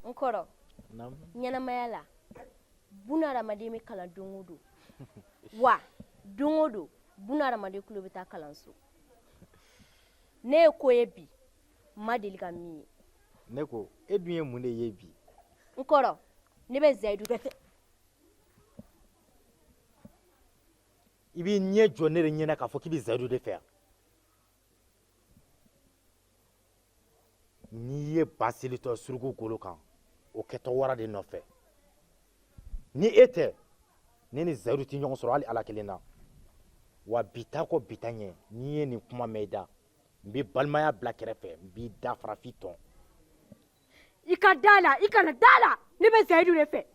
N kɔrɔ, ɲɛnamaya la, buna hadamaden bɛ kalan don o don, wa don o don buna hadamaden tulo bɛ taa kalanso. Ne ye ko ye bi n ma deli ka min ye. Ne ko e dun ye mun de ye bi? N kɔrɔ, ne bɛ Zayidu de fɛ. I b'i ɲɛ jɔ ne de ɲɛna k'a fɔ k'i bɛ Zayidu de fɛ yan? N'i ye ba selitɔ suruku golo kan, o kɛtɔ wara de nɔfɛ. Ni e tɛ, ne ni Zayidu tɛ ɲɔgɔn sɔrɔ hali Ala kelen na. Wa bi ta kɔ bi ta ɲɛ, n'i ye nin kuma mɛn i da, n bɛ balimaya bila kɛrɛfɛ, n b'i da farafin tɔn. I ka da la, i kana da la, ne bɛ Zayidu de fɛ.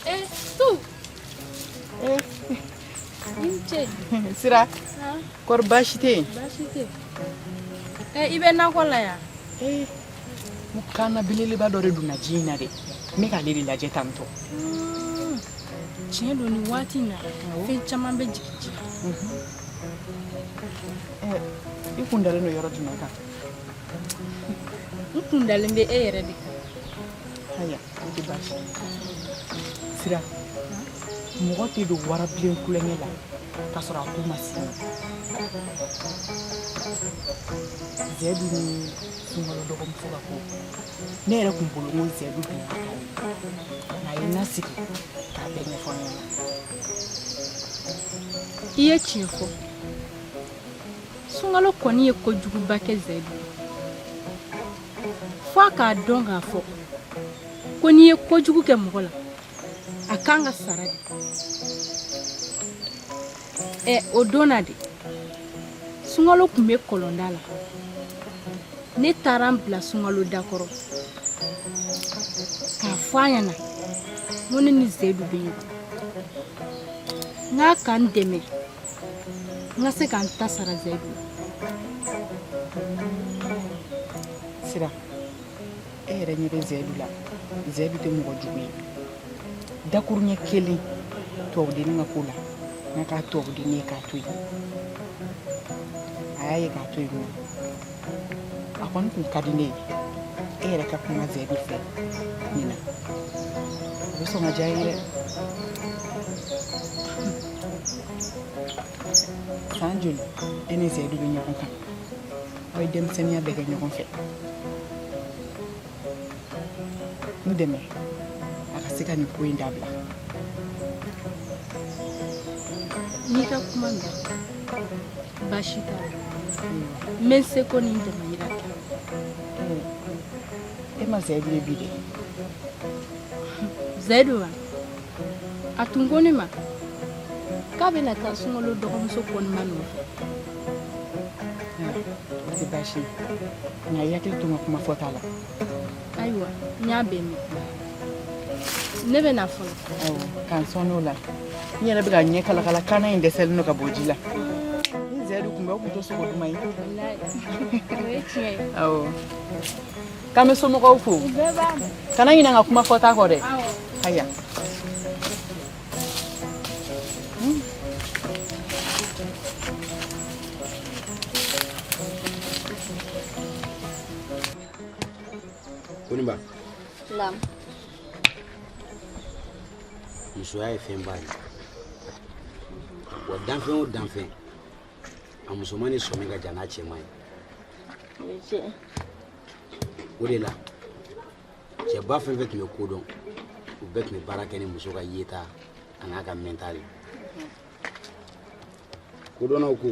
Eh, tu. Eh. I ni ce. Sira. Kɔri baasi tɛ yen? Baasi tɛ yen. Eh, i bɛ nakɔ la yan? Eh, n kana belebeleba dɔ de donna ji in na dɛ. N bɛ k'ale de lajɛ tantɔ. Tiɲɛ don, nin waati in na, fɛn caman bɛ jigin ji la. Eh, i kun dalen don yɔrɔ jumɛn kan? N kun dalen bɛ e yɛrɛ de kan. Haya, o tɛ baasi ye. Sira, mɔgɔ tɛ don warabilen kulonkɛ la k'a sɔrɔ a ko ma s'i ma. Zɛdu ni Sunkalo dɔgɔmuso ka ko, ne yɛrɛ kun bolo ko Zɛdu binna a kan de, nka a ye n lasigi k'a bɛɛ ɲɛfɔ n ɲɛna. I ye tiɲɛ fɔ. Sunkalo kɔni ye kojuguba kɛ Zɛdu la, fo a k'a dɔn k'a fɔ ko n'i ye kojugu kɛ mɔgɔ la, a kan ka sara de. Ɛ, o don na de, Sunkalo tun bɛ kɔlɔnda la. Ne taara n bila Sunkalo dakɔrɔ k'a fɔ a ɲɛna ko ne ni Zeyidu bɛ ɲɔgɔn na, n k'a ka n dɛmɛ n ka se ka n ta sara Zeyidu la. Sira, e yɛrɛ ɲɛ bɛ Zeyidu la. Zeyidu tɛ mɔgɔ jugu ye. Dakuruɲɛ kelen tubabudennin ka ko la, n k'a tubabudennin ye k'a to yen, a y'a ye k'a to yen nɔ. A kɔni tun ka di ne ye e yɛrɛ ka kuma Zeyidu fɛ nin na, o bɛ sɔn ka diya n ye dɛ. San joli e ni Zeyidu bɛ ɲɔgɔn kan? Aw ye denmisɛnninya bɛɛ kɛ ɲɔgɔn fɛ. N dɛmɛ a ka se ka nin ko in dabila. N'i ka kuma mɛn, baasi t'a la. N bɛ n seko ni n damayira kɛ. E ma Zayidu ye bi dɛ? Zayidu wa? A tun ko ne ma k'a bɛna taa Sunkalo dɔgɔmuso kɔnima nɔfɛ. O tɛ baasi ye, nka i hakili to n ka kuma fɔta la. Ayiwa, n y'a bɛɛ mɛn. Ne bɛ na fɔlɔ. Awɔ, k'an sɔn o la. N yɛrɛ bɛ ka ɲɛ kalakala, kana in dɛsɛlen don ka bɔ ji la. Ni Zayidu tun bɛ, o tun tɛ sogo duman ye. Walayi, o ye tiɲɛ ye. Awɔ, k'an bɛ somɔgɔw fo. U bɛɛ b'a mɛn. Kana ɲinɛ n ka kuma fɔta kɔ dɛ. Awɔ. Haya. Koninba. Naamu. Musoya ye fɛnba ye. Wa danfɛn o danfɛn, a musoman de sɔmi ka jan n'a cɛman ye. O de la cɛba fɛn fɛn tun bɛ ko dɔn, u bɛɛ tun bɛ baara kɛ ni muso ka yeta a n'a ka mɛnta de ye. Kodɔnnaw ko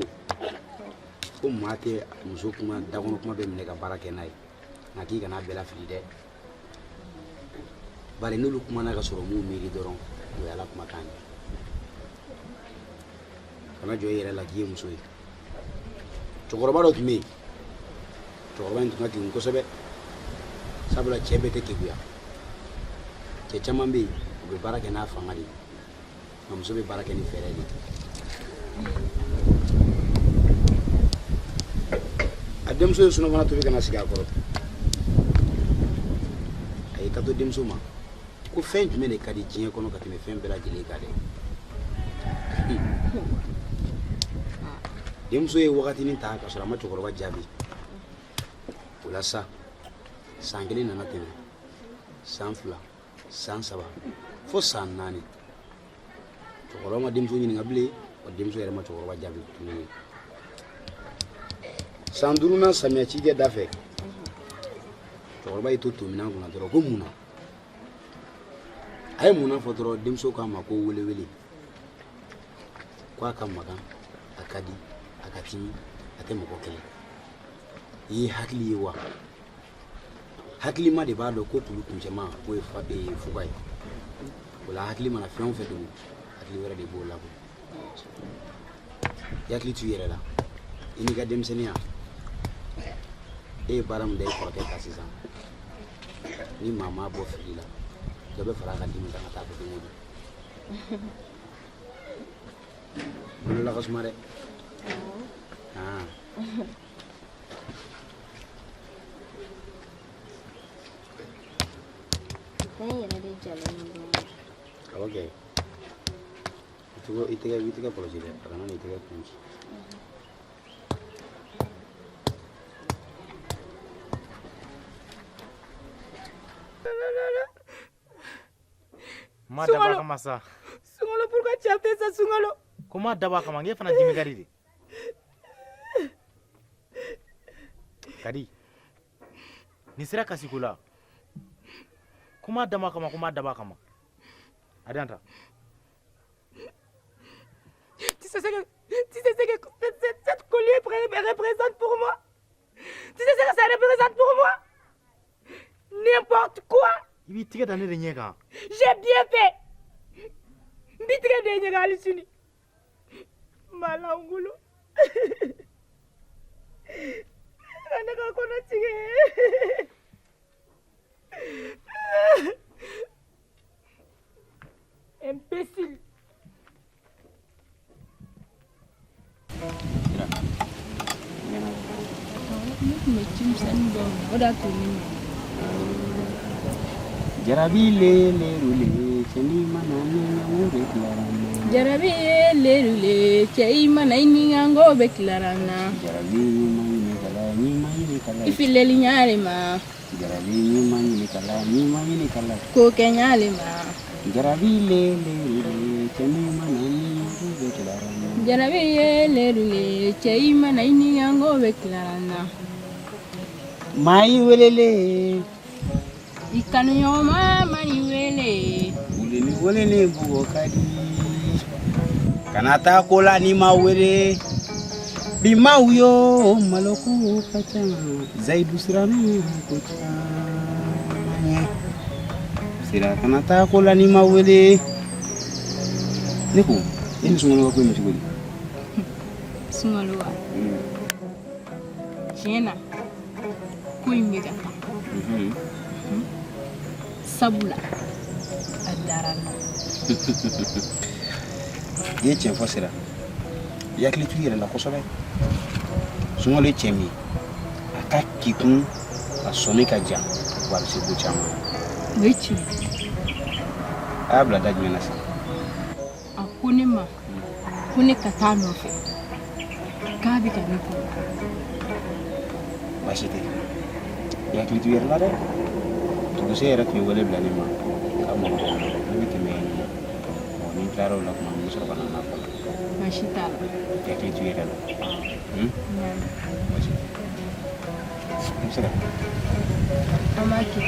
ko maa tɛ muso kuma dakɔnɔ kuma bɛ minɛ ka baara kɛ n'a ye, nka k'i kana a bɛɛ lafili dɛ, bari n'olu kumana ka sɔrɔ m'u miiri dɔrɔn, o ye Ala kumakan ye. Kana jɔ i yɛrɛ la k'i ye muso ye. Cɛkɔrɔba dɔ tun bɛ yen, cɛkɔrɔba in tun ka kegun kosɛbɛ, sabula cɛ bɛɛ tɛ keguya. Cɛ caman bɛ yen, u bɛ baara kɛ n'a fanga de ye, nka muso bɛ baara kɛ ni fɛɛrɛ de ye. Denmuso ye sunɔfana tobi ka na sigi a kɔrɔ. A y'i kanto denmuso ma ko fɛn jumɛn de ka di diɲɛ kɔnɔ ka tɛmɛ fɛn bɛɛ lajɛlen kan dɛ? Denmuso ye wagatinin ta ka sɔrɔ a ma cɛkɔrɔba jaabi. O la sa, san 1 nana tɛmɛ, san 2, san 3, fo san 4. Cɛkɔrɔba ma denmuso ɲininka bilen, wa denmuso yɛrɛ ma cɛkɔrɔba jaabi tuguni. San 5nan samiya cikɛ da fɛ, cɛkɔrɔba y'i to tominan kunna dɔrɔn ko mun na? A ye mun na fɔ dɔrɔn, denmuso k'a ma ko welewele, ko a ka magan, a ka di, a ka timi, a tɛ mɔgɔ kɛlɛ. I ye hakili ye wa? Hakilima de b'a dɔn ko kulu kuncɛma k'o ye fuga ye. O la hakili mana fɛn o fɛn dogo, hakili wɛrɛ de b'o labɔ. I hakili t'u yɛrɛ la, i n'i ka denmisɛnninya. E ye baara min da i kɔrɔkɛ kan sisan, ni maa m'a bɔ fili la, dɔ bɛ fara a ka dimi kan ka taa fɛ don o don. Bolola ka suma dɛ. Fɛn yɛrɛ de jalen don. Awɔ kɛ. I tɛgɛ, i tɛgɛ kɔlɔsi dɛ, a kana n'i tɛgɛ kun ci. Ma dabɔ a kama sa. Sunkalo, pourquoi tu as fait ça, Sunkalo? Ko ma dabɔ a kama, n k'e fana dimi ka di de. Kadi, nin sera kasiko la. Ko ma dabɔ a kama, ko ma dabɔ a kama. A dan ta. Tu sais ce que, tu sais ce que cette collier représente pour moi? Tu sais ce que ça représente pour moi? N'importe quoi. I b'i tigɛ da ne de ɲɛ kan. J'ai bien fait. N b'i tigɛ da i ɲɛ kan hali sini. Malangolo. Ka ne ka kɔnɔ tigɛ. Imbécile. Ne tun bɛ cimisɛnnin dɔw la, o de y'a to ne ma. Jarabi le lerule cɛ n'i ma na ni ɲɔgɔn bɛ tilara n na. Jarabi ye lerule cɛ i ma na i ni ɲango bɛ tilara n na. Jarabi ɲuman ɲini kala ɲuman ɲini kala. I filɛli ɲale ma. Jarabi ɲuman ɲini kala ɲuman ɲini kala. Ko kɛ ɲale ma. Jarabi le lerule cɛ n'i ma na ni ɲango bɛ tilara n na. Jarabi ye lerule cɛ i ma na i ni ɲango bɛ tilara n na. Maa i welele. I kanuɲɔgɔnma ma n'i wele. Wuleni weleni bugɔ ka di. Kana taa ko la n'i ma wele. Bi maaw yo maloko ka ca. Zayidu siranna ko caman. Sira kana taa ko la n'i ma wele. Ne ko e ni Sunkalo ka ko in bɛ cogo di? Sunkalo wa? Tiɲɛ na ko in bɛ ka taa. Sabula a dara n na. I ye tiɲɛ fɔ Sira. I hakili t'u yɛrɛ la kosɛbɛ. Sunkalo ye cɛ min ye, a ka kekun, a sɔnni ka jan, wa a bɛ se ko caman. O ye tiɲɛ ye. A y'a bila da jumɛn na sisan? A ko ne ma ko ne ka taa a nɔfɛ, k'a bɛ ka ne kɔnɔ. Baasi tɛ. I hakili t'u yɛrɛ la dɛ. Duguse yɛrɛ tun ye wele bila ne ma k'a mago bɛ n na. Ne bɛ tɛmɛ yen nɔ. Ni n tilara o la tuma min, n bɛ sɔrɔ ka na n'a fɔ. Baasi t'a la. I hakili t'u yɛrɛ la. Baasi tɛ. I bɛ se ka taa. An b'a kɛ.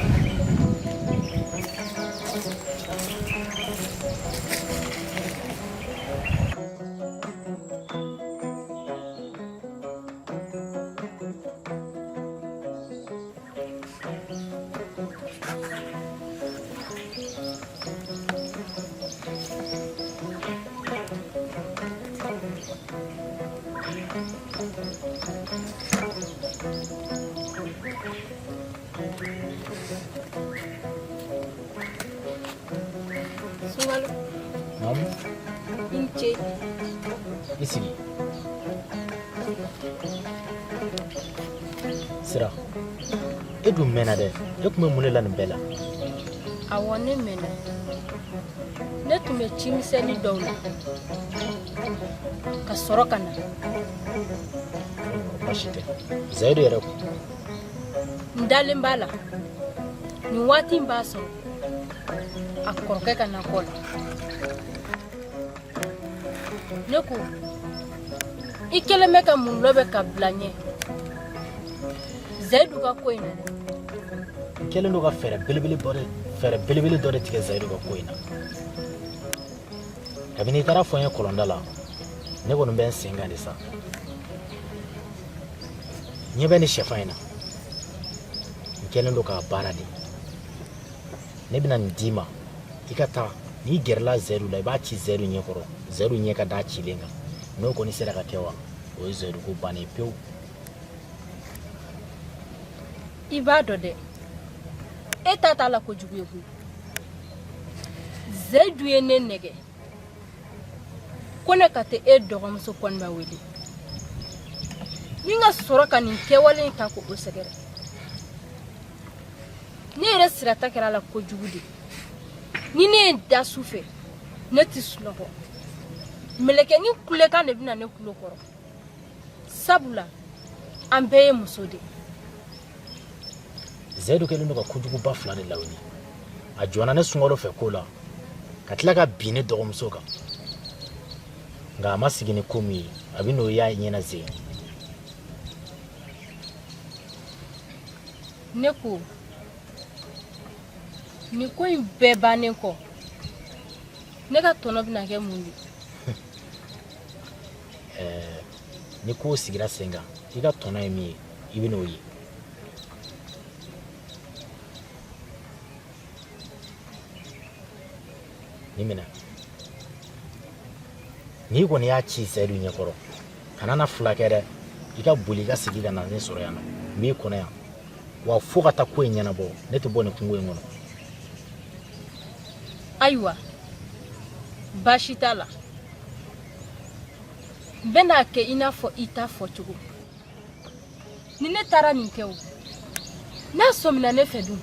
Sunkalo. Naamu. I ni ce. I sigi. Sira, e dun mɛnna dɛ. E tun bɛ mun de la nin bɛɛ la? Awɔ, ne mɛnna. Ne tun bɛ cimisɛnnin dɔw la ka sɔrɔ ka na. Baasi tɛ. Zayidu yɛrɛ ko. N dalen b'a la. Nin waati in b'a sɔrɔ a kɔrɔkɛ ka nakɔ la. Ne ko i kɛlen bɛ ka mun lɔbɛn ka bila ɲɛ Zayidu ka ko in na dɛ. N kɛlen don ka fɛɛrɛ belebele dɔ de fɛɛrɛ belebele dɔ de tigɛ Zayidu ka ko in na. Kabini i taara fɔ n ye kɔlɔnda la, ne kɔni bɛ n sen kan de sa. Ɲɛ bɛ nin sɛfan in na. N kɛlen don k'a baara de. Ne bɛna nin d'i ma. I ka taa n'i gɛrɛla Zayidu la, i b'a ci Zayidu ɲɛ kɔrɔ. Zayidu ɲɛ ka d'a cilen kan. N'o kɔni sera ka kɛ wa, o ye Zayidu ko bannen ye pewu. I b'a dɔn dɛ, e ta t'a la kojugu ye koyi. Zayidu ye ne nɛgɛ ko ne ka taa e dɔgɔmuso Kɔniba wele ni n ka sɔrɔ ka nin kɛwale in ta k'o sɛgɛrɛ. Ne yɛrɛ sirata kɛra a la kojugu de. Ni ne ye da su fɛ, ne tɛ sunɔgɔ. Mɛlɛkɛnin kulekan de bɛ na ne tulo kɔrɔ, sabula an bɛɛ ye muso de ye. Zayidu kɛlen don ka kojuguba fila de lawuli. A jɔnna ne Sunkalo fɛ ko la, ka tila ka bin ne dɔgɔmuso kan. Nka a ma sigi ni ko min ye, a bɛ n'o y'a ɲɛna zen. Ne ko nin ko in bɛɛ bannen kɔ, ne ka tɔnɔ bɛna kɛ mun de ye? Ɛɛ, ni ko sigira sen kan, i ka tɔnɔ ye min ye, i bɛ n'o ye. Nin minɛ. N'i kɔni y'a ci Seyidu ɲɛkɔrɔ, kana na fila kɛ dɛ. I ka boli i ka segin ka na ne sɔrɔ yan nɔ. N b'i kɔnɔ yan. Wa fo ka taa ko in ɲɛnabɔ, ne tɛ bɔ nin kungo in kɔnɔ. Ayiwa, baasi t'a la. N bɛn'a kɛ i n'a fɔ i ta fɔ cogo. Ni ne taara nin kɛ o, n'a sɔmina ne fɛ dun?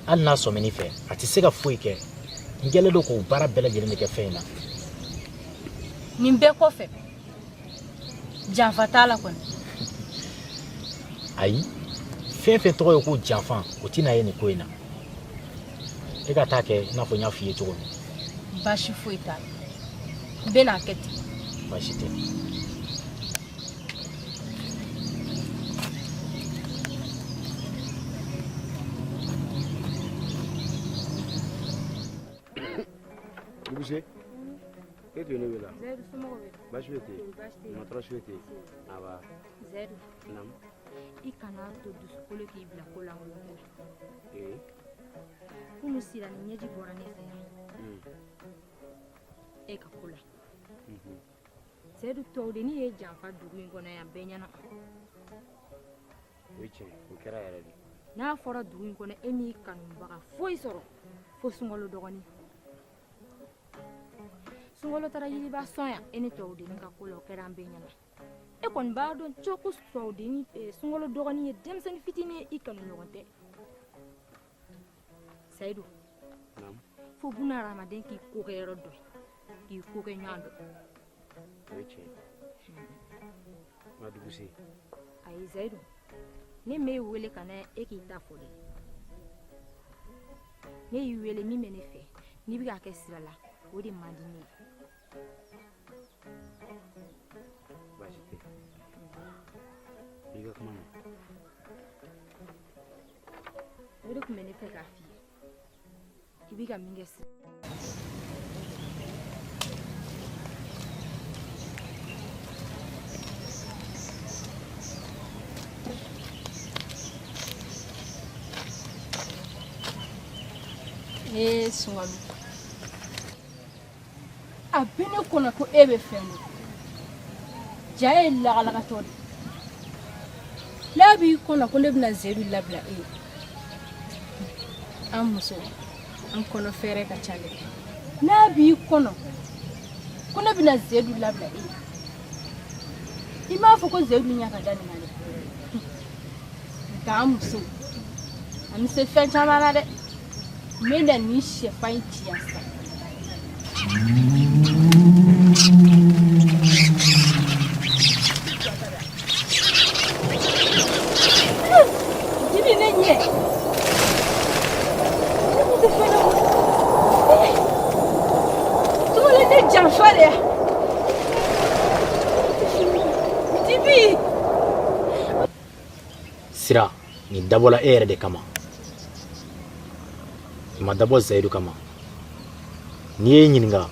Hali n'a sɔmin'i fɛ, a tɛ se ka foyi kɛ. N kɛlen don k'o baara bɛɛ lajɛlen de kɛ fɛn in na. Nin bɛɛ kɔfɛ, janfa t'a la kɔni? Ayi, fɛn fɛn tɔgɔ ye ko janfa, o tɛna ye nin ko in na. E ka taa kɛ i n'a fɔ n y'a f'i ye cogo min. Baasi foyi t'a la, n bɛn'a kɛ ten. Baasi tɛ. Duguse, e tun ye ne wele wa? Zayidu, somɔgɔw bɛ di? Baasi foyi tɛ yen. Baasi tɛ yen. Ma tɔɔrɔ foyi tɛ yen. Aba. Zayidu. Naamu. I kana to dusukolo k'i bila ko lankolon kɛ la. Ee. Kunu sira ni ɲɛji bɔra ne fɛ yan. E ka ko la. Seyidu, tɔwdennin ye janfa dugu in kɔnɔ yan bɛɛ ɲɛna. O ye tiɲɛ, o kɛra yɛrɛ de. N'a fɔra dugu in kɔnɔ e m'i kanubaga foyi sɔrɔ fo Sunkalo dɔgɔnin. Sunkalo taara yiriba sɔn yan e ni tɔwdennin ka ko la, o kɛra an bɛɛ ɲɛna. E kɔni b'a dɔn cogo tɔwdennin, Sunkalo dɔgɔnin ye denmisɛnnin fitinin ye, i kanu ɲɔgɔn tɛ. Seyidu, fo buna hadamaden k'i ko kɛ yɔrɔ dɔn, k'i ko kɛ ɲɔgɔn dɔn. O ye tiɲɛ ye. Nka Duguse. Ayi Seyidu, ne m'e wele ka na e k'i ta fɔ dɛ. Ne y'i wele min bɛ ne fɛ, n'i bɛ k'a kɛ sira la, o de man di ne ye. Baasi tɛ. I ka kuma mɛn. O de tun bɛ ne fɛ k'a f'i ye. I bɛ ka min kɛ sisan. Ee Sunkalo, a bɛ ne kɔnɔ ko e bɛ fɛn dɔn. Ja ye lagalagatɔ de ye. N'a b'i kɔnɔ ko ne bɛna Seyidu labila e ye, an muso, an kɔnɔ fɛɛrɛ ka ca dɛ. N'a b'i kɔnɔ ko ne bɛna Seyidu labila e ye, I m'a fɔ ko Zeyidu ɲɛ ka da nin kan dɛ. Nka an musow, an bɛ se fɛn caman na dɛ. N bɛ na nin sɛfan in ci yan sisan. Jibi ne ɲɛ. Ne kun tɛ fɛn dɔn. Sunkalo ne janfa de ya. Jibi. Sira, nin dabɔla e yɛrɛ de kama. Nin ma dabɔ Zayidu kama. N'i ye ɲininka,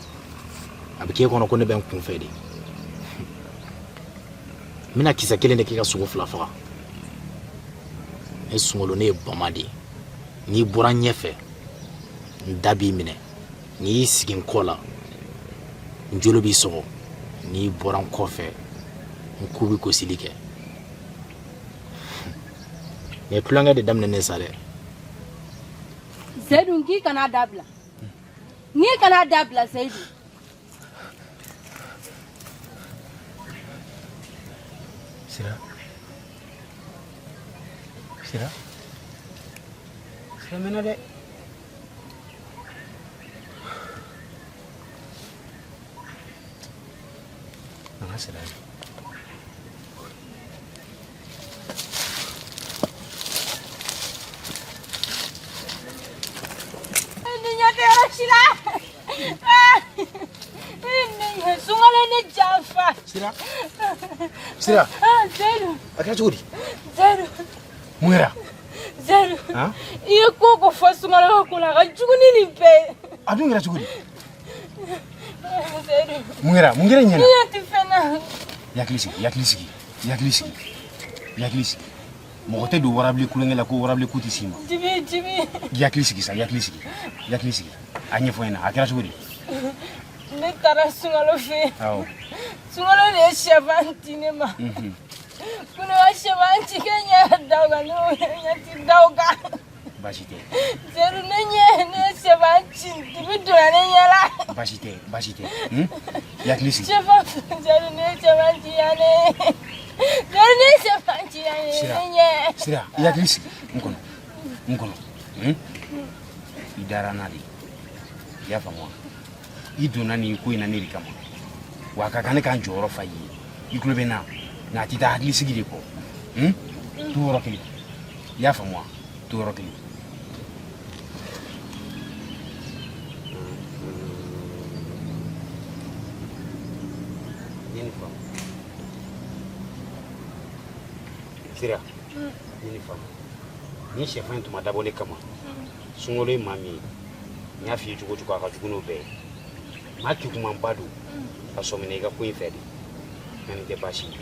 a bɛ k'e kɔnɔ ko ne bɛ n kun fɛ de. N bɛna kisɛ kelen de kɛ ka sogo fila faga. Ne Sunkalo, ne ye bama de ye. N'i bɔra n ɲɛfɛ, n da b'i minɛ. N'i y'i sigi n kɔ la, n jolo b'i sɔgɔ. N'i bɔra n kɔfɛ, n ku bɛ gosili kɛ. Nin ye tulonkɛ de daminɛ ne sa dɛ. Seyidu, n k'i kana dabila. N k'i kana dabila Seyidu. Sira. Sira. Sira mɛnna dɛ. An ka sira ye. Ni ɲɛ tɛ yɔrɔ si la. Ni sunkalo ne janfa. Sira. Sira. Seyidu. A kɛra cogo di? Seyidu. Mun kɛra? Seyidu. I ye ko o ko fɔ sunkalo ka ko la, a ka jugu ni nin bɛɛ ye. A dun kɛra cogo di? Seyidu. Mun kɛra? Mun kɛra i ɲɛ na? Ni ɲɛ tɛ fɛn na. I hakili sigi, i hakili sigi, i hakili sigi, i hakili sigi. Mɔgɔ tɛ don warabilen kulonkɛ la ko warabilen ku tɛ s'i ma. Jibi, Jibi. I hakili sigi sa, i hakili sigi, i hakili sigi. A ɲɛfɔ n ɲɛna, a kɛra cogo di? Ne taara sunkalo fɛ yen. Awɔ. Sunkalo de ye sɛfan di ne ma. Ko ne ka sɛfan ci kɛ ɲɛ da o kan, ne ko ɲɛ ti da o kan. Baasi tɛ. Seyidu, ne ɲɛ, ne ye sɛfan ci, dibi donna ne ɲɛ la. Baasi tɛ, baasi tɛ. I hakili sigi. Sɛfan, Seyidu, ne ye sɛfan ci yan ne. Seyidu, ne ye sɛfan ci yan ne, ne ɲɛ. Sira, i hakili sigi. N kɔnɔ, n kɔnɔ. I dara n na de. I y'a faamu wa? I donna nin ko in na ne de kama. Wa a ka kan ne ka n jɔyɔrɔ fa i ye. I tulo bɛ n na. Nka a tɛ taa hakilisigi de kɔ. To yɔrɔ kelen. I y'a faamu wa? To yɔrɔ kelen. Ye nin faamu. Sira, ye nin faamu. Ni sɛfan in tun ma dabɔ ne kama, sunkalo ye maa min ye, n y'a f'i ye cogo o cogo, a ka jugu n'o bɛɛ ye. Maa kegumanba don, a sɔmina i ka ko in fɛ de. Nka nin tɛ baasi ye.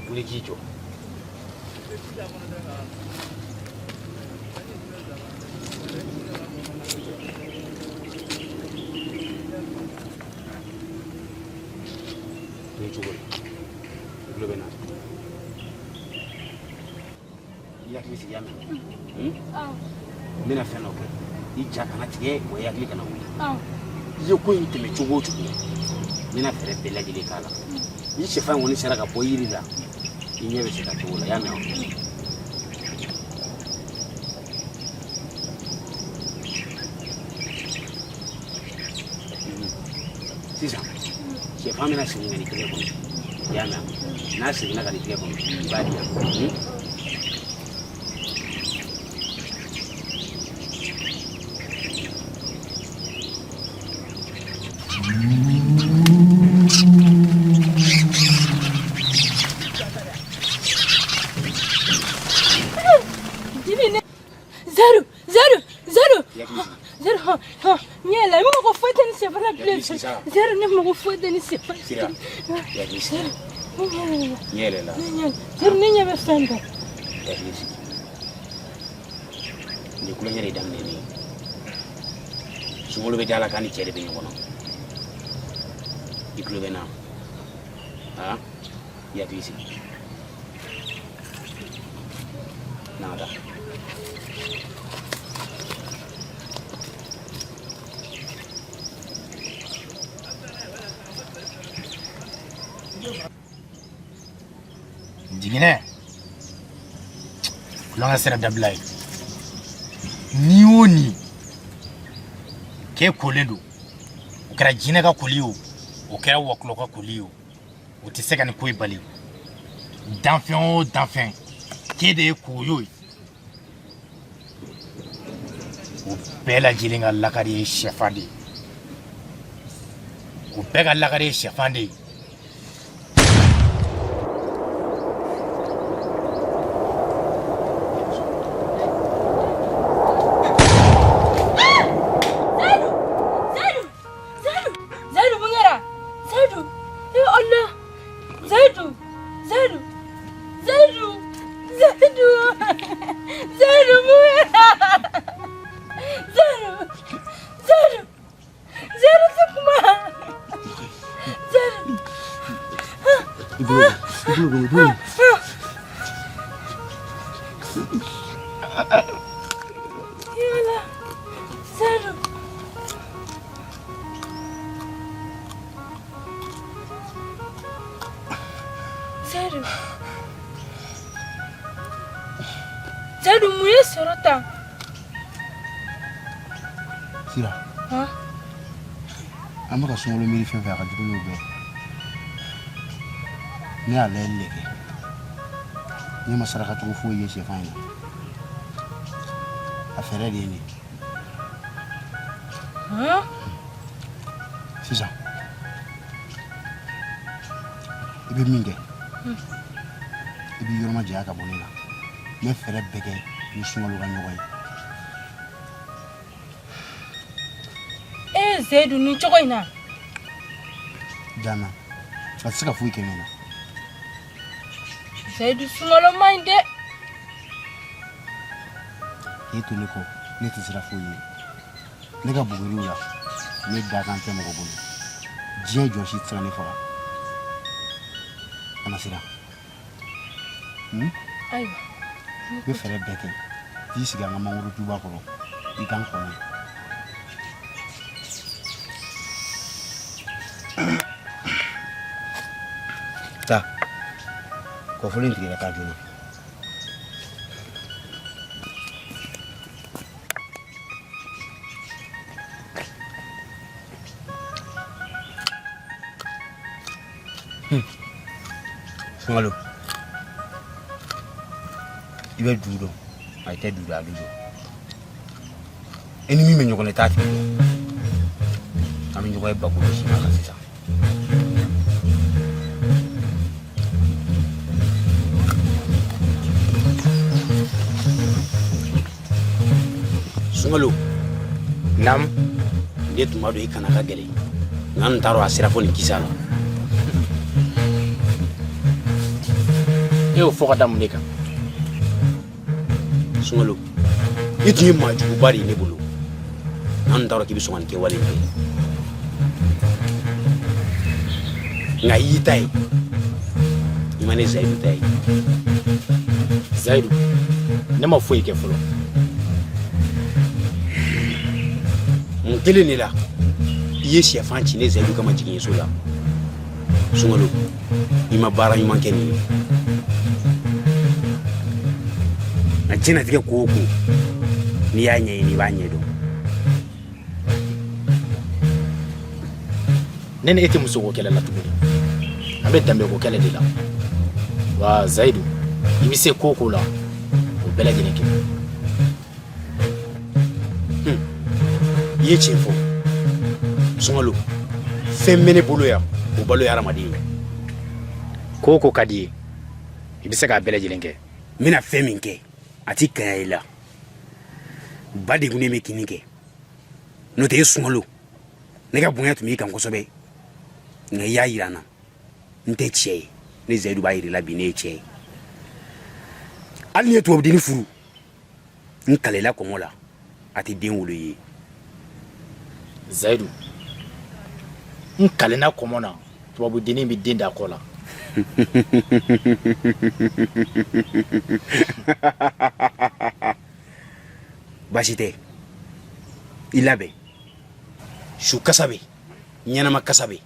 Wuli k'i jɔ. Nin cogo la, i tulo bɛ n na. I hakili sigi, i y'a mɛn? N bɛna fɛn dɔ kɛ. I ja kana tigɛ, wa i hakili kana wuli. I ye ko in tɛmɛ cogo o cogo, n bɛna fɛɛrɛ bɛɛ lajɛlen k'a la. Ni sɛfan in kɔni sera ka bɔ yiri la, i ɲɛ bɛ se ka cogo la, i y'a mɛn wa? Sisan, sɛfan bɛna segin ka n'i tɛgɛ kɔnɔ, i y'a mɛn wa? N'a seginna ka n'i tɛgɛ kɔnɔ, i b'a di yan. Zeru, Zeru, Zeru. Zeru, n ɲɛ la, n mago foyi tɛ ni sɛfan na bilen. Zeru, ne mago foyi tɛ ni sɛfan na. Sira, i hakili sigi. Ɲɛ yɛlɛ la. Zeru, ne ɲɛ bɛ fɛn bɛɛ. I hakili sigi. Nin ye kulonkɛ de daminɛ ne ye. Sunkalo bɛ da la k'a ni cɛ de bɛ ɲɔgɔn na. I tulo bɛ n na? Han? I hakili sigi. N'an ka taa. Jiginɛ, tulonkɛ sira dabila ye. Ni o ni k'e kolen don, o kɛra jinɛ ka koli o, o kɛra wɔkulɔ ka koli o, o tɛ se ka nin ko in bali. Danfɛn o danfɛn k'e de ye koyo ye, o bɛɛ lajɛlen ka lakari ye sɛfan de ye, o bɛɛ ka lakari ye sɛfan de ye. Seyidu Seyidu mun y'i sɔrɔ tan? Sira. Han? An bɛ ka sunkalo miiri fɛn fɛn a ka jugu n'o bɛɛ. Ne y'a layɛli de kɛ. Ne ma saraka cogo foyi ye sɛfan in na. A fɛɛrɛ de ye nin ye. Han? Sisan. I bɛ min kɛ i b'i yɔrɔ majanya ka bɔ ne la n bɛ fɛɛrɛ bɛɛ kɛ ni sunkalo ka ɲɔgɔn ye. Ee Seyidu nin cogo in na. Jana a tɛ se ka foyi kɛ ne la. Seyidu sunkalo man ɲi dɛ. K'e to ne kɔ ne tɛ siran foyi ɲɛ. Ne ka buguriw la ne dakan tɛ mɔgɔ bolo diɲɛ jɔn si tɛ se ka ne faga kana siran ayiwa n bɛ fɛɛrɛ bɛɛ kɛ k'i sigi an ka mangoro juba kɔrɔ i ka n kɔnɔ taa kɔfolo in tigɛ ka taa joona. Sunkalo i bɛ du dɔn a tɛ du dɔn a du dɔn i ni min bɛ ɲɔgɔn na i t'a tigi dɔn an bɛ ɲɔgɔn ye bakolo siman kan sisan. Sunkalo Naam ne tun b'a dɔn i kana ka gɛlɛn nka n t'a dɔn a sera fo nin kisa la. E y'o fɔ ka da mun de kan? Sunkalo i tun ye maa juguba de ye ne bolo nka n t'a dɔn k'i bɛ sɔn ka nin kɛwale in kɛ nka i y'i ta ye i ma ne zayidu ta ye. Zayidu ne ma foyi kɛ fɔlɔ. Mun kelen de la i ye sɛfan ci ne zayidu kama jiginso la sunkalo i ma baara ɲuman kɛ nin ye nka diɲɛnatigɛ ko o ko n'i y'a ɲɛɲini i b'a ɲɛdɔn. Ne ni e tɛ musoko kɛlɛ la tuguni an bɛ danbeko kɛlɛ de la wa zayidu i bɛ se ko o ko la o bɛɛ lajɛlen kɛ. I ye tiɲɛ fɔ sunkalo fɛn bɛ ne bolo yan o balo ye hadamaden ye. Ko o ko ka di i ye i bɛ se k'a bɛɛ lajɛlen kɛ. N bɛna fɛn min kɛ a ti kanya i la ba degunnen bɛ kinni kɛ n'o tɛ e sunkalo ne ka bonya tun b'i kan kosɛbɛ nka i y'a yira n na n tɛ cɛ ye ne zayidu b'a yira i la bi ne ye cɛ ye hali n'i ye tubabudennin furu n kalela kɔngɔ la a tɛ den wolo i ye. Zayidu n kalenna kɔmɔ na tubabudennin bɛ den da kɔ la. Baasi tɛ i labɛn su kasa bɛ ɲɛnama kasa bɛ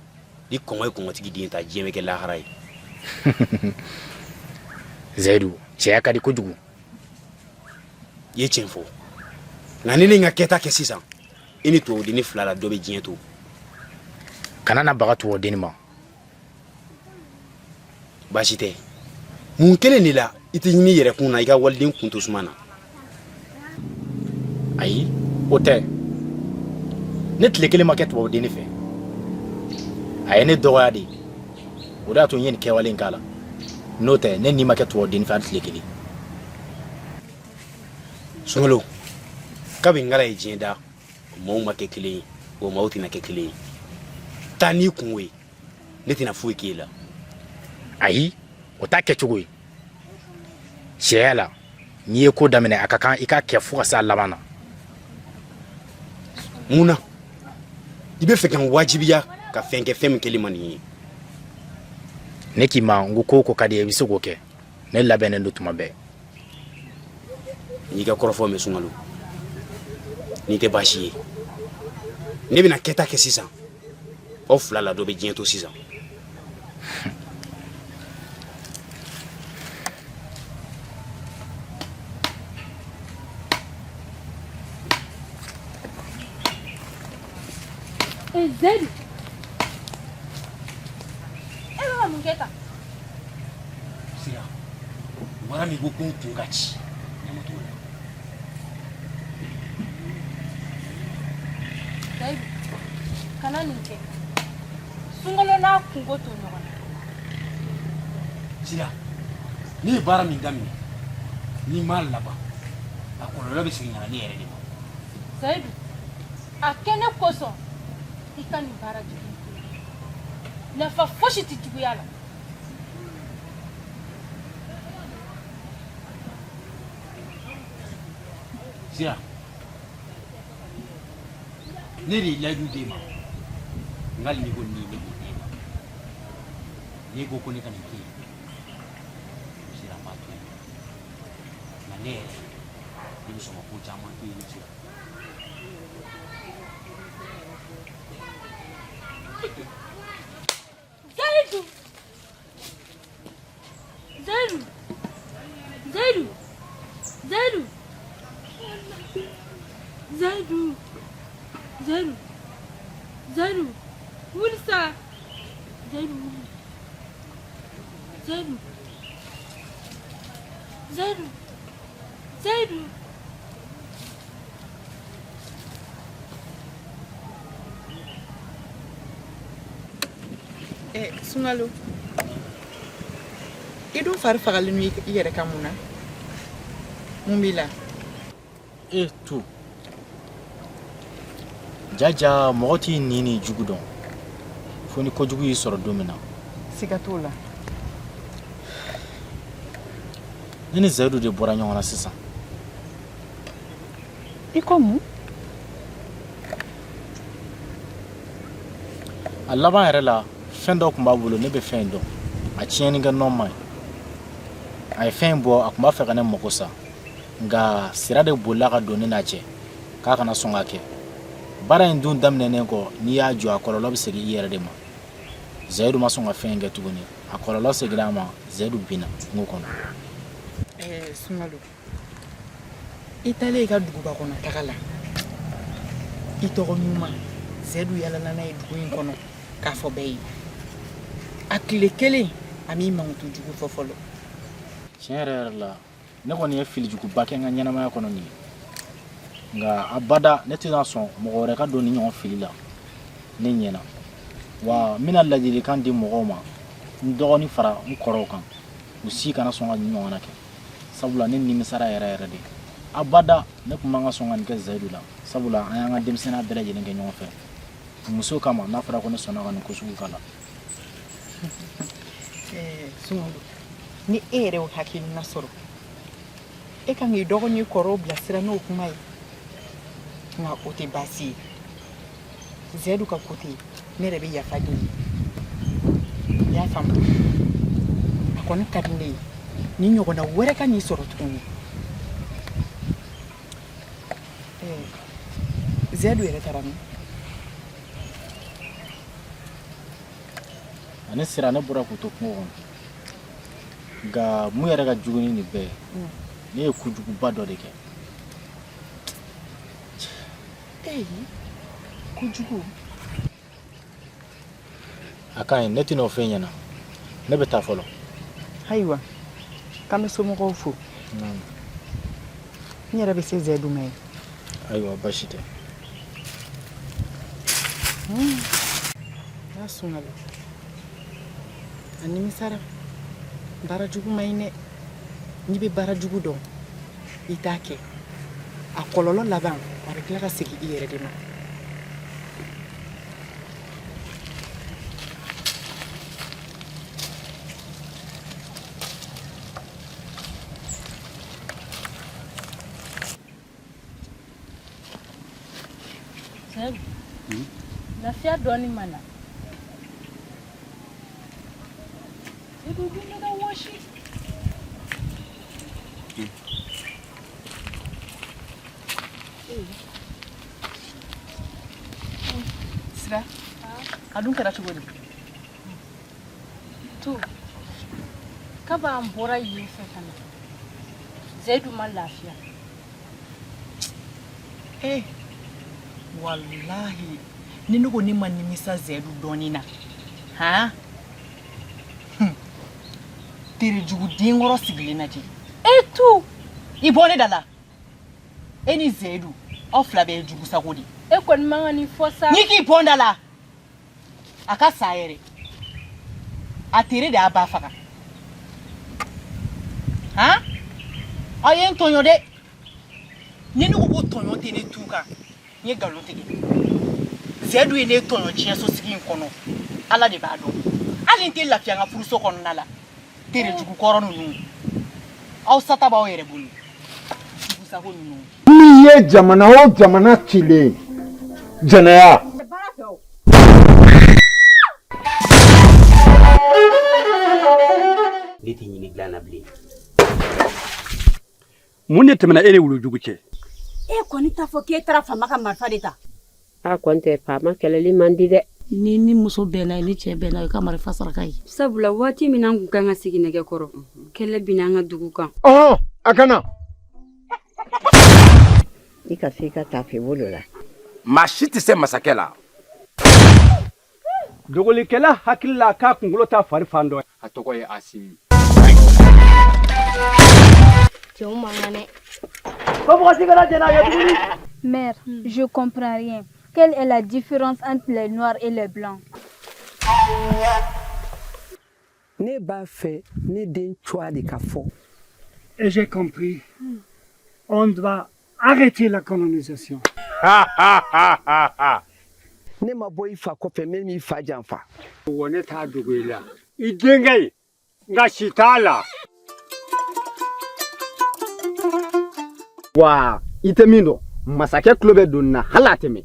ni kɔngɔ ye kɔngɔtigi den ta diɲɛ bɛ kɛ lahara ye. Zayidu, cɛya ka di kojugu. I ye tiɲɛ fɔ, nka ni ne n ka kɛta kɛ sisan, i ni tubabudenni fila la dɔ bɛ diɲɛ to. Kana na baga tubabudenni ma. Baasi tɛ. Mun kelen de la i tɛ ɲini i yɛrɛ kun na i ka waliden kun to suma na? Ayi, o tɛ. Ne tile kelen ma kɛ tubabudenni fɛ. A ye ne dɔgɔya de, o de y'a to n ye nin kɛwale in k'a la. N'o tɛ, ne ni ma kɛ tubabudenni fɛ hali tile kelen. Sunkalo, kabi n kala ye diɲɛ da, maaw ma kɛ kelen ye, wa maaw tɛna kɛ kelen ye. Taa n'i kungo ye, ne tɛna foyi k'e la. Ayi, o t'a kɛcogo ye. Cɛya la, n'i ye ko daminɛ, a ka kan i k'a kɛ fo ka se a laban na. Mun na i bɛ fɛ ka n wajibiya ka fɛn kɛ, fɛn min kɛli man di n ye? Ne k'i ma n ko ko o ko ka di i ye, i bɛ se k'o kɛ. Ne labɛnnen don tuma bɛɛ. N y'i ka kɔrɔfɔ mɛn, Sunkalo. N'i tɛ baasi ye, ne bɛna kɛta kɛ sisan. Aw fila la dɔ bɛ diɲɛ to sisan. Ee Zayidu, e bɛ ka mun kɛ tan? Sira, wara min ko ko n kun ka ci, ɲama t'o la. Zayidu, kana nin kɛ. Sunkalo n'a kunko to ɲɔgɔn na. Sira, ne ye baara min daminɛ, ni n m'a laban, a kɔlɔlɔ bɛ segin ka na ne yɛrɛ de ma. Zayidu, a kɛ ne kosɔn i ka nin baara jugu in to yen. Nafa fosi tɛ juguya la. Sira, ne de ye layidu d'e ma. N hali n'i ko nin, ne b'o d'e ma. N'e ko ko ne ka nin to yen, Sira, n b'a to yen. Nka ne yɛrɛ, ne bɛ sɔn ka ko caman to yen ne Sira. Zayidu, Zayidu, Zayidu, Zayidu, Zayidu, Zayidu, Zayidu, wuli sa. Zayidu wuli. Zayidu, Zayidu, Zayidu. Eh, Sunkalo, i dun fari fagalen don i yɛrɛ kan mun na? Mun b'i la? E tu jaja, mɔgɔ t'i ni ni jugu dɔn fo ni kojugu y'i sɔrɔ don min na. Siga t'o la. Ne ni Zayidu de bɔra ɲɔgɔn na sisan. I ko mun? A laban yɛrɛ la, fɛn dɔ tun b'a bolo, ne bɛ fɛn in dɔn. A tiɲɛnikɛ nɔ man ɲi. A ye fɛn in bɔ, a tun b'a fɛ ka ne mago sa, nka sira de bolila ka don ne n'a cɛ k'a kana sɔn k'a kɛ. Baara in dun daminɛnen kɔ, n'i y'a jɔ, a kɔlɔlɔ bɛ segin i yɛrɛ de ma. Zayidu ma sɔn ka fɛn in kɛ tuguni. A kɔlɔlɔ seginna a ma. Zayidu binna kungo kɔnɔ. Ɛɛ Sunkalo, i taalen i ka duguba kɔnɔ taga la, i tɔgɔ ɲuman Zɛdu yalala n'a ye dugu in kɔnɔ k'a fɔ bɛɛ ye. A tile kelen a m'i mankutu jugu fɔ fɔlɔ. Tiɲɛ yɛrɛ yɛrɛ la, ne kɔni ye filijuguba kɛ n ka ɲɛnamaya kɔnɔ nin ye, nka abada ne tɛna sɔn mɔgɔ wɛrɛ ka don nin ɲɔgɔn fili la ne ɲɛ na. Wa n bɛna ladilikan di mɔgɔw ma, n dɔgɔnin fara n kɔrɔw kan, u si kana sɔn ka nin ɲɔgɔnna kɛ, sabula ne nimisara yɛrɛ yɛrɛ de. Abada ne tun man ka sɔn ka nin kɛ Zayidu la, sabula an y'an ka denmisɛnninya bɛɛ lajɛlen kɛ ɲɔgɔn fɛ. Muso kama, n'a fɔra ko ne sɔnna ka nin ko sugu k'a la. Sunkalo, ni e yɛrɛ y'o hakilina sɔrɔ, e kan k'i dɔgɔnin kɔrɔw bilasira n'o kuma ye. Nka o tɛ baasi ye. Zɛdu ka ko tɛ, ne yɛrɛ bɛ yafa deli. I y'a faamu? A kɔni ka di ne ye ni ɲɔgɔnna wɛrɛ ka n'i sɔrɔ tuguni. Zɛdu yɛrɛ taara min? Ani sira, ne bɔra k'u to kungo kɔnɔ. Nka mun yɛrɛ ka jugu ni nin bɛɛ ye, ne ye kojuguba dɔ de kɛ. Ee, kojugu? A ka ɲi, ne tɛna o f'e ɲɛna, ne bɛ taa fɔlɔ. Ayiwa, k'an bɛ somɔgɔw fo. N yɛrɛ bɛ se Zɛdu ma yen. Ayiwa, baasi tɛ. N'a sunkalo a nimisara. Baara jugu man ɲi dɛ. N'i bɛ baara jugu dɔn, i t'a kɛ. A kɔlɔlɔ laban, a bɛ tila ka segin i yɛrɛ de ma. Lafiya dɔɔni ma na. I dun bɛ ka wɔsi. Sira, a dun kɛra cogo di? To, kab'an bɔra yen fɛ ka na, Zeyidu ma lafiya. Eh, walahi ni ne ko ne ma nimisa Zeyidu dɔɔni na han, terejugu denkɔrɔ sigilen lajɛ. E tu, i bɔ ne da la. E ni Zeyidu, aw fila bɛɛ ye jugu sago de. E kɔni man ka nin fɔ sa. N'i k'i bɔ n da la, a ka sa yɛrɛ. A tere de y'a ba faga. Han, aw ye n tɔɲɔ dɛ. Ni ne ko ko tɔɲɔ tɛ ne tu kan, n ye nkalon tigɛ. Zeyidu ye ne tɔɲɔ diɲɛsosigi in kɔnɔ, Ala de b'a dɔn. Hali n tɛ lafiya n ka furuso kɔnɔna la. Terejugu kɔrɔ ninnu, aw sata b'aw yɛrɛ bolo. Jugu sago ninnu. N'i ye jamana o jamana cilen jɛnɛya. Ne tɛ ɲini dilan na bilen. Mun de tɛmɛna e ni wulujugu cɛ? E kɔni t'a fɔ k'e taara faama ka marifa de ta. A kɔni tɛ faama kɛlɛli man di dɛ. Ni muso bɛnna ye, ni cɛ bɛnna ye, i ka marifa saraka ye. Sabula waati min an kun kan ka sigi nɛgɛ kɔrɔ, kɛlɛ binna an ka dugu kan. Ɔhɔn, a kana. I ka se i ka taafe bolo la. Maa si tɛ se masakɛ la. Dogolikɛla hakili la k'a kunkolo t'a fari fan dɔ. A tɔgɔ ye Asimi. Cɛw man kan dɛ. Ko mɔgɔ si kana jɛn n'a ye tuguni. Mère, je comprends rien. Quelle est la différence entre les noirs et les blancs? Ne b'a fɛ ne den cogoya de ka fɔ. Et j'ai compris. On doit arrêter la colonisation. Ne ma bɔ i fa kɔfɛ min m'i fa janfa. Wa ne t'a dogo i la. I denkɛ in, nka si t'a la. Wa i tɛ min dɔn, masakɛ tulo bɛ don nin na hali a tɛ mɛn.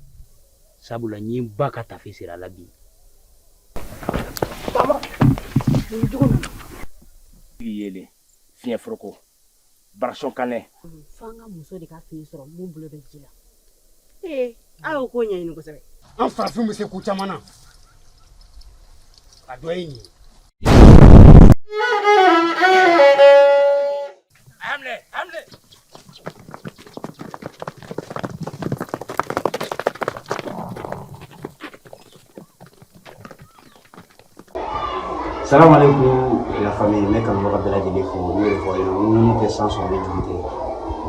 Sabula n ye n ba ka tafe siri a la bi. Yeelen fiɲɛ foroko barasɔn kanɛ. F'an ka muso de ka fini sɔrɔ mun bolo bɛ ji la. Ee, a y'o ko ɲɛɲini kosɛbɛ. An farafinw bɛ se ko caman na, a dɔ ye nin ye. A y'a minɛ, a y'a minɛ. Salam alaikum la famille, n bɛ kanubaga bɛɛ lajɛlen fo. N y'o de fɔ aw ɲɛna, n ko ŋunu tɛ san sɔrɔ ni juru tɛ.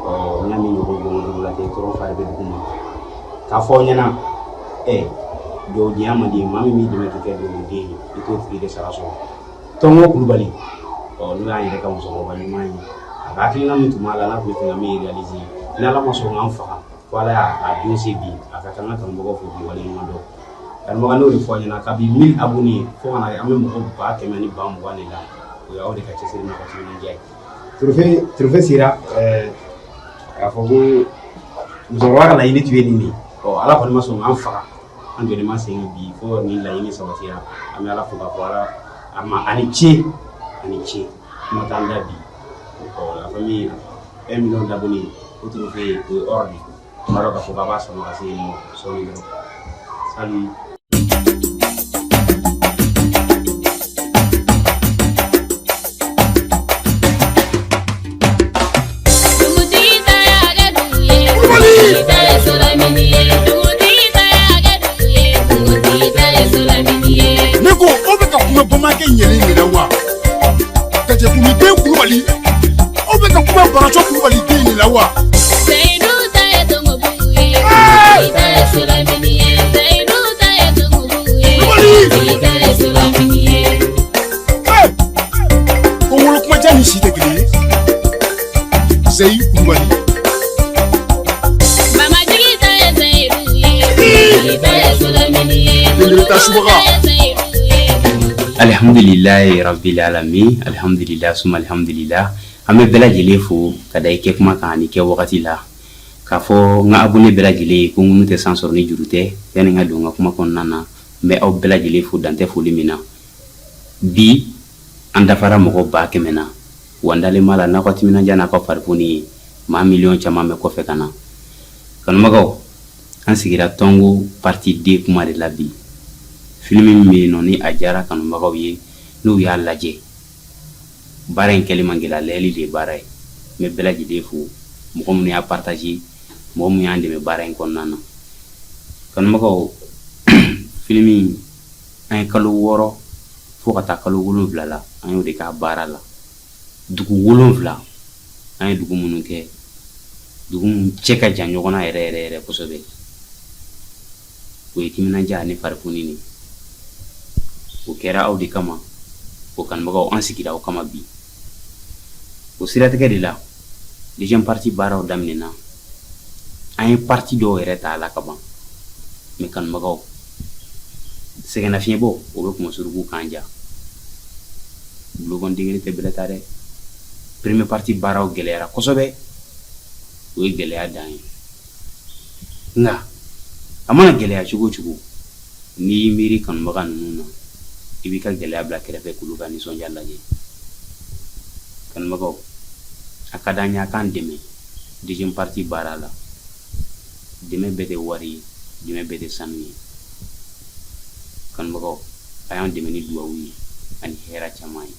Ɔ n y'a min ɲɔgɔn gongon dugu la ten, tɔrɔ fa de bɛ dugu ma. K'a fɔ aw ɲɛna, dugawudenya man di, maa min b'i dɛmɛ k'i kɛ dugawuden ye, i t'o tigi de sara sɔrɔ. Tɔngo Kulubali, ɔ n'o y'an yɛrɛ ka musokɔrɔba ɲuman ye, a ka hakilina min tun b'a la, n'a tun bɛ fɛ ka min réaliser, ni Ala ma sɔn k'an faga, fo Ala y'a don se bi, a ka kan ka kanubagaw fo k'i waleɲuman dɔn. Kanubaga, n'o de fɔ aw ɲɛna, kabi 1000 abonnés fo ka na an bɛ mɔgɔ 120 000 de la, o y'aw de ka cɛsiri n'a ka timinandiya ye. Trophée sera k'a fɔ ko musokɔrɔba ka laɲini tun ye nin de ye. Ɔ Ala kɔni ma sɔn k'an faga, an jɔlen ma sen kan bi fo nin laɲini sabatira. An bɛ Ala fo k'a fɔ Ala a ma a ni ce, a ni ce, kuma t'an da bi. Ɔ la famille, 1 million d'abonnés, o trophée o ye or de ye. N b'a dɔn k'a fɔ k'a b'a sama ka se yen nɔ sɔɔni dɔrɔn. Salut. Kulubali, aw bɛ ka kuma Baraco Kulubali den de la wa? Seyidu ta ye Tongobugu ye, bi ta ye Solamini ye. Seyidu ta ye Tongobugu ye, bi ta ye Solamini ye. Ko wolo kumajan ni si tɛ kelen ye. Seyi Kulubali. Mamajigi ta ye Seyidu ye, bi ta ye Solamini ye. Belebele ta subaga. ta ye Seyidu ye. Alhamdulilayi rabbil alamin, alhamdulillah suma alhamdulillah. An bɛ bɛɛ lajɛlen fo ka da i kɛ kuma kan ani kɛ wagati la, k'a fɔ n ka abonné bɛɛ lajɛlen ye ko ŋunu tɛ san sɔrɔ ni juru tɛ. Yanni n ka don n ka kuma kɔnɔna na, n bɛ aw bɛɛ lajɛlen fo dantɛ foli min na. Bi an dafara mɔgɔ 100 000 na, wa n dalen b'a la n'aw ka timinandiya n'a ka farifoni ye, maa miliyɔn caman bɛ kɔfɛ ka na. Kanubagaw, an sigira Tɔngo partie 2 kuma de la bi. Film min bɛ yen nɔ ni a diyara kanubagaw ye, n'u y'a lajɛ, baara in kɛli man gɛlɛ, lajɛli de ye baara ye. N bɛ bɛɛ lajɛlen fo, mɔgɔ minnu y'a partager, mɔgɔ minnu y'an dɛmɛ baara in kɔnɔna na. Kanubagaw, film in, an ye kalo 6 fo ka taa kalo 7 la, an y'o de k'a baara la. Dugu 7, an ye dugu minnu kɛ, dugu minnu cɛ ka jan ɲɔgɔn na yɛrɛ yɛrɛ yɛrɛ kosɛbɛ, o ye timinandiya ani farifoni de. O kɛra aw de kama. O kanubagaw, an sigira aw kama bi. O siratigɛ de la, deuxième partie baaraw daminɛna. An ye partie dɔw yɛrɛ ta a la ka ban. Mais kanubagaw, sɛgɛnnafiɲɛbɔ o bɛ kunmasuruku kan ja bulokɔn den kelen tɛ bɛlɛ ta dɛ. Première partie baaraw gɛlɛyara kosɛbɛ, o ye gɛlɛya dan ye. Nka a mana gɛlɛya cogo o cogo, n'i y'i miiri kanubaga ninnu na, i b'i ka gɛlɛya bila kɛrɛfɛ k'olu ka nisɔndiya lajɛ. Kanubagaw, a ka d'an ye a k'an dɛmɛ deuxième partie baara la. Dɛmɛ bɛɛ tɛ wari ye, dɛmɛ bɛɛ tɛ sanu ye. Kanubagaw, a y'an dɛmɛ ni duwawu ye ani hɛrɛ caman ye.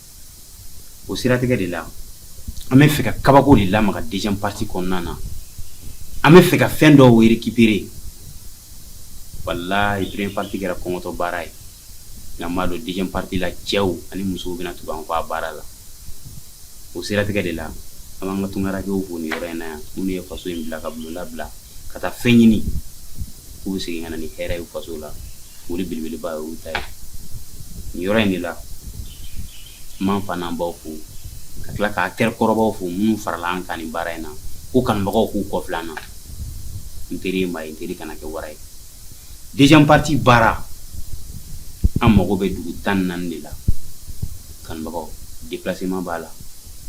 O siratigɛ de la, an bɛ fɛ ka kabako de lamaga deuxième partie kɔnɔna na. An bɛ fɛ ka fɛn dɔw récupérer. Walahi, première partie kɛra kɔngɔtɔ baara ye, nka n b'a dɔn deuxième partie la, cɛw ani musow bɛna tugu an kɔ a baara la. O siratigɛ de la, an b'an ka tunkarankew fo nin yɔrɔ in na yan, minnu ye faso in bila ka bulonda bila ka taa fɛn ɲini k'u bɛ segin ka na ni hɛrɛ ye faso la. Foli belebeleba ye olu ta ye nin yɔrɔ in de la. N b'an fa n'an baw fo, ka tila ka acteur kɔrɔbaw fo minnu farala an kan nin baara in na, ko kanubagaw k'u kɔfilɛ an na. N teri ye maa ye, n teri kana kɛ wara ye. Deuxième partie baara, an mago bɛ dugu 14 de la. Kanubagaw, déplacement b'a la,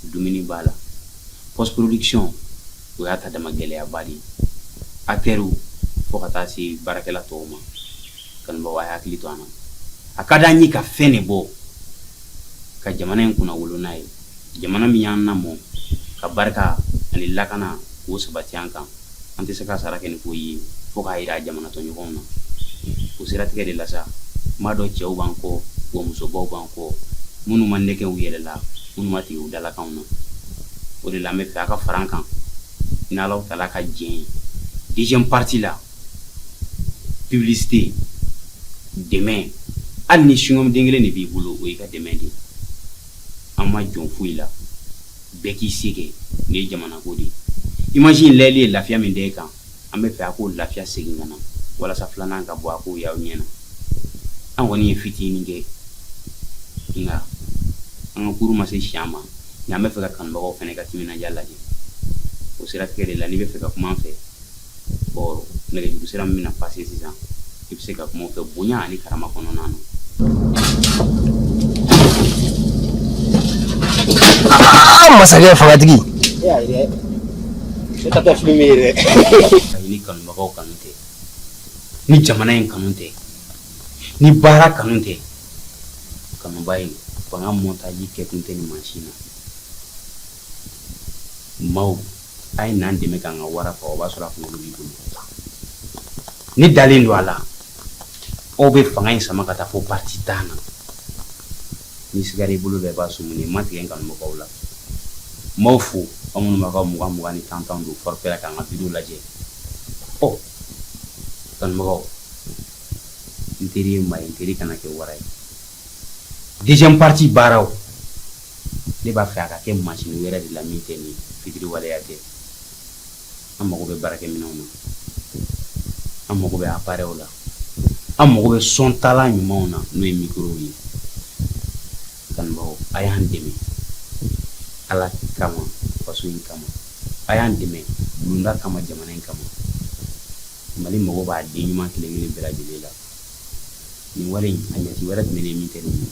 dumuni b'a la, post production, o y'a ta dama gɛlɛyaba de ye, acteurs fo ka taa se baarakɛla tɔw ma. Kanubagaw, a ye hakili to an na. A ka d'an ye ka fɛn de bɔ ka jamana in kunna wolo n'a ye, jamana min y'an lamɔ ka barika ani lakana k'o sabati an kan. An tɛ se ka sara kɛ ni foyi ye fo k'a yira jamana tɔɲɔgɔnw na. O siratigɛ de la sa, n b'a dɔn cɛw b'an kɔ, wa musobaw b'an kɔ, minnu ma nɛgɛ u yɛrɛ la, minnu ma tigɛ u dalakanw na. O de la, an bɛ fɛ a ka fara an kan n'Alahu taala ka diɲɛ ye. Deuxième partie la, publicité, dɛmɛ, hali ni chewing-gum den kelen de b'i bolo, o y'i ka dɛmɛ de ye. An ma jɔn foyi la, bɛɛ k'i se kɛ. Nin ye jamana ko de ye. Image in lajɛli ye lafiya min da e kan, an bɛ fɛ a k'o lafiya segin ka na walasa filanan ka bɔ a k'o y'aw ɲɛ na. An kɔni ye fitinin kɛ, nka an ka kuru ma se siyan ma. Nka an bɛ fɛ ka kanubagaw fana ka timinandiya lajɛ. O siratigɛ de la, n'i bɛ fɛ ka kuma an fɛ, bɔn, nɛgɛjuru sira min bɛna passer sisan, i bɛ se ka kuma o fɛ bonya ani karama kɔnɔna na. Aa, masakɛ fangatigi. Ne ta tɛ film ye dɛ. Ayi, ni kanubagaw kanu tɛ, ni jamana in kanu tɛ, ni baara kanu tɛ, kanuba ye fanga montage kɛ kun tɛ nin mansin na. Maaw, a ye n'an dɛmɛ k'an ka wara faga, o b'a sɔrɔ a kunkolo b'i bolo. Ne dalen don a la, aw bɛ fanga in sama ka taa fo partie 10 na. Ni sigara i bolo la, i b'a sumuni. N ma tigɛ n kanubagaw la. N b'aw fo, aw minnu b'a ka 20 20 ni 10 10 don forfait la k'an ka vidéo lajɛ. Ɔ kanubagaw, n teri ye maa ye, n teri kana kɛ wara ye. Deuxième partie baaraw, Ne b'a fɛ a ka kɛ masini wɛrɛ de la min tɛ nin fitiriwaleya tɛ. An mago bɛ baarakɛminɛnw na, an mago bɛ appareilw la, an mago bɛ sontala ɲumanw na, n'o ye microw ye. Kanubagaw, a y'an dɛmɛ Ala kama, faso in kama, a y'an dɛmɛ bulonda kama, jamana in kama. Mali mago b'a den ɲuman kelen kelen bɛɛ lajɛlen la. Nin wari in, a ɲɛci wɛrɛ tun bɛ ne min tɛ nin ye,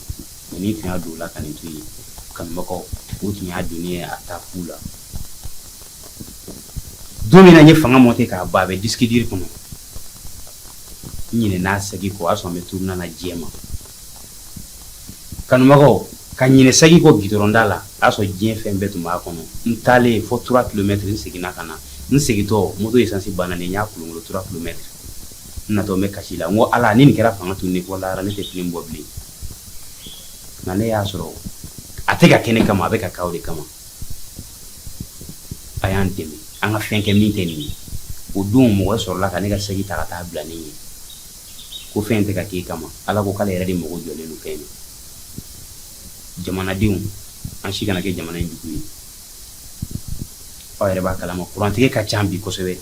nka ni tun y'a don o la ka nin to yen, kanubagaw, o tun y'a donnen ye a taa fu la. Don min na n ye fanga monter k'a ban, a bɛ disque dur kɔnɔ, n ɲinɛna saki kɔ. O y'a sɔrɔ n bɛ tournée na diɲɛ ma. Kanubagaw, ka ɲinɛ saki kɔ gidɔrɔnda la, a y'a sɔrɔ diɲɛ fɛn bɛɛ tun b'a kɔnɔ. N taalen fo 3 kilomètres, n seginna ka na. N segintɔ, moto essence banna, ne n y'a kolonkolon 3 kilomètres. N natɔ, n bɛ kasi la. N ko Ala, ni nin kɛra fanga tun fɔ lahara, ne tɛ film bɔ bilen. Nka ne y'a sɔrɔ a tɛ ka kɛ ne kama, a bɛ ka k'aw de kama. A y'an dɛmɛ an ka fɛn kɛ min tɛ nin ye. O don, mɔgɔ sɔrɔla ka ne ka saki ta ka taa bila ne ɲɛ ko fɛn tɛ ka k'e kama. Ala ko k'ale yɛrɛ de mago jɔlen don fɛn na. Jamanadenw, an si kana kɛ jamana in jugu ye. Aw yɛrɛ b'a kalama, kurantigɛ ka ca bi kosɛbɛ.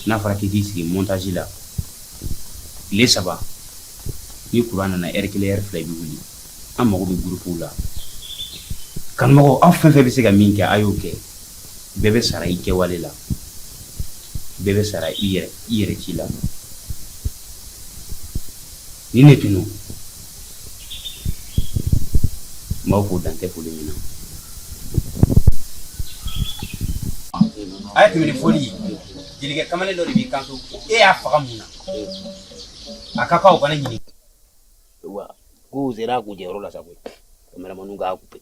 N'a fɔra k'i k'i sigi montage la tile 3, ni kuran nana heure 1, heure 2, i bɛ wuli. An mago bɛ groupe la. Kanubagaw, aw fɛn fɛn bɛ se ka min kɛ, a y'o kɛ. Bɛɛ bɛ sara i kɛwale la, bɛɛ bɛ sara i yɛrɛ i yɛrɛ ci la. Ni ne tun don, n b'aw fo, dan tɛ foli min na. A ye tɛmɛ ni fɔli ye. Jelikɛ kamalen dɔ de b'i kanto ko e y'a faga mun na? A ka kan o kana ɲini. Wa k'u sera a kuncɛyɔrɔ la sa koyi, kameramaniw k'a couper.